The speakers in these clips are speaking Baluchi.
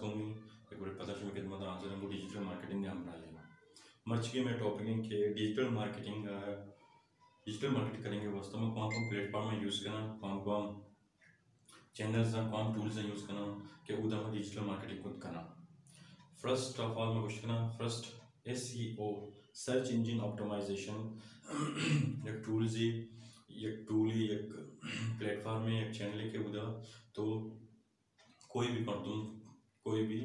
گومی، یک بار پدا شمئے خدمت ءَ حاضر ایں گوں ڈیجیٹل مارکیٹنگ ءِ ہمراہی ءَ۔ مرچی مئے ٹاپک ایں کہ digital marketing, digital market king ءِ واستہ ما کون کون پلیٹ فارم یوز کناں، کون کون چینلز ءَ، کون ٹولز ءَ یوز کناں کہ اودا ما ڈیجیٹل مارکیٹنگ کت کناں۔ فرسٹ آف آل ما گوشت کناں، فرسٹ ایس ای او، سرچ انجن آپٹمائزیشن، یک ٹولزے، یک ٹولے، یک پلیٹ فارمے، یک چینلے کہ اودا تو کوئی بھی مردم، کوئی بھی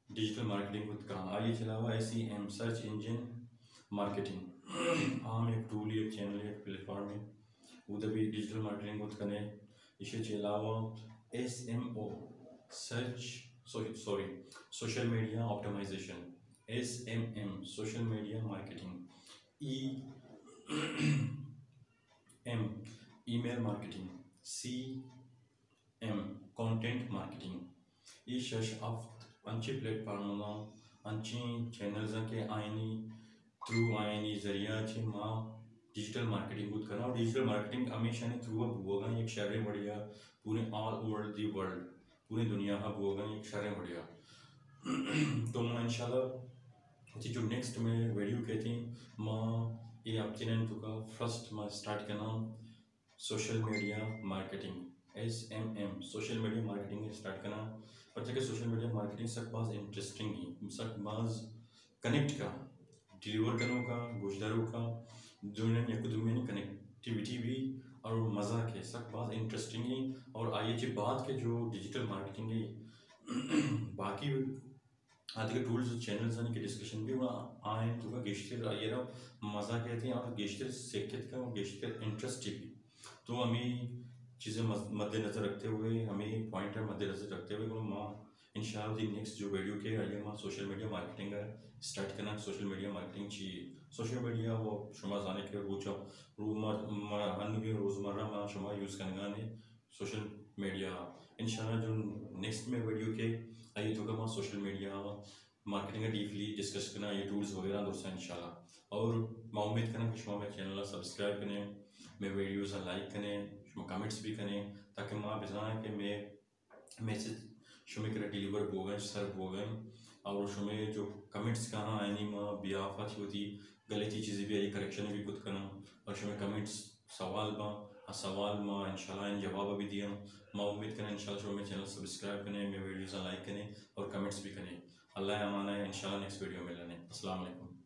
ڈیجیٹل مارکیٹنگ کت کن۔ آئی ءَ چہ علاوہ S E M, search engine marketing, آ ہم یک ٹولے، یک چینلے، یک پلیٹ فارمے، اودا بھی ڈیجیٹل مارکیٹنگ کت کنے۔ ایشی ءَ چہ علاوہ S M O, search, sorry, sorry, social media optimization, S M M, social media marketing, E M, email marketing, C M, content marketing. اے شش ہفت انچیں پلیٹ فارمز آں، انچیں چینلز آں کہ آیانی تھرو، آیانی ذریعہ چہ ما ڈیجیٹل مارکیٹنگ کت کناں۔ اور ڈیجیٹل مارکیٹنگ ہمیشانی تھرو بوگا یک شریں وڑیا پورے آل اوور دی ورلڈ، پوری دنیا ءَ بوگا یک شریں وڑیا۔ تو ما انشاءاللہ وتی جو نیکسٹ مئے ویڈیو کیت ایں، ما اے ہفتہ ءِ توکا فرسٹ ما سٹارٹ کناں social media marketing, S M M, social media marketing start کناں، پرچا کہ سوشل میڈیا مارکیٹنگ سک باز انٹرسٹنگ ایں، سک باز کنیکٹ کا، ڈیلیور کنوکا، گوشداروکا، دوئینانی یک دوئینانی کنیکٹیویٹی بھی اور مزہ کے سک باز انٹرسٹنگ ایں۔ اور آئی ءَ چہ بعد کہ جو ڈیجیٹل مارکیٹنگ ایں، باقی آ دگہ ٹولز و چینلز آنی کہ ڈسکشن بھی، گڑا آیانی توکا گیشتر آئی ءَ را مزہ کیت ایں اور گیشتر سکت کا اور گیشتر انٹرسٹ بھی۔ تو ہمیں چیزیں مز-، مد نظر رکھتے ہوئے، ہمیں پوائنٹ ءَ مد نظر رکھتے ہوئے، گڑا ما انشاءاللہ وتی نیکسٹ جو ویڈیو کے آئی ءَ ما سوشل میڈیا مارکیٹنگ ءَ سٹارٹ کناں۔ سوشل میڈیا مارکیٹنگ چی؟ سوشل میڈیا و شما زانے کہ روچا رو-، ما، ما ہنو بھی روزمرہ ما شما یوز کنگانے سوشل میڈیا۔ انشاءاللہ جو نیکسٹ مئے ویڈیو کے آئی توکا ما سوشل میڈیا مارکیٹنگ ءَ ڈیپلی ڈسکس کناں، اے ٹولز وغیرہ درساں انشاءاللہ۔ اور ما امید کناں کہ شما مئے چینل ءَ سبسکرائب کنے، مئے ویڈیوز ءَ لائک کنے، شما کمنٹس بھی کنے، تاکہ ما بزاناں کہ مئے میسج شمئے کرا ڈیلیور بوگا ایں، سر بوگا ایں۔ اور شمئے جو کمنٹس کاہاں آیانی ما بیہاف ءَ چہ وتی غلطی چیزے بھی آئی کریکشن بھی کت کناں۔ اور شمئے کمنٹس سوال باں، آ سوال ما انشاءاللہ آیانی جواب بھی دیاں۔ ما امید کناں انشاءاللہ شما مئے چینل سبسکرائب کنے، مئے ویڈیوز ءَ لائک کنے اور کمنٹس بھی کنے۔ اللہ ءِ امان ءَ، انشاءاللہ نیکسٹ ویڈیو ملنے۔ السلام علیکم۔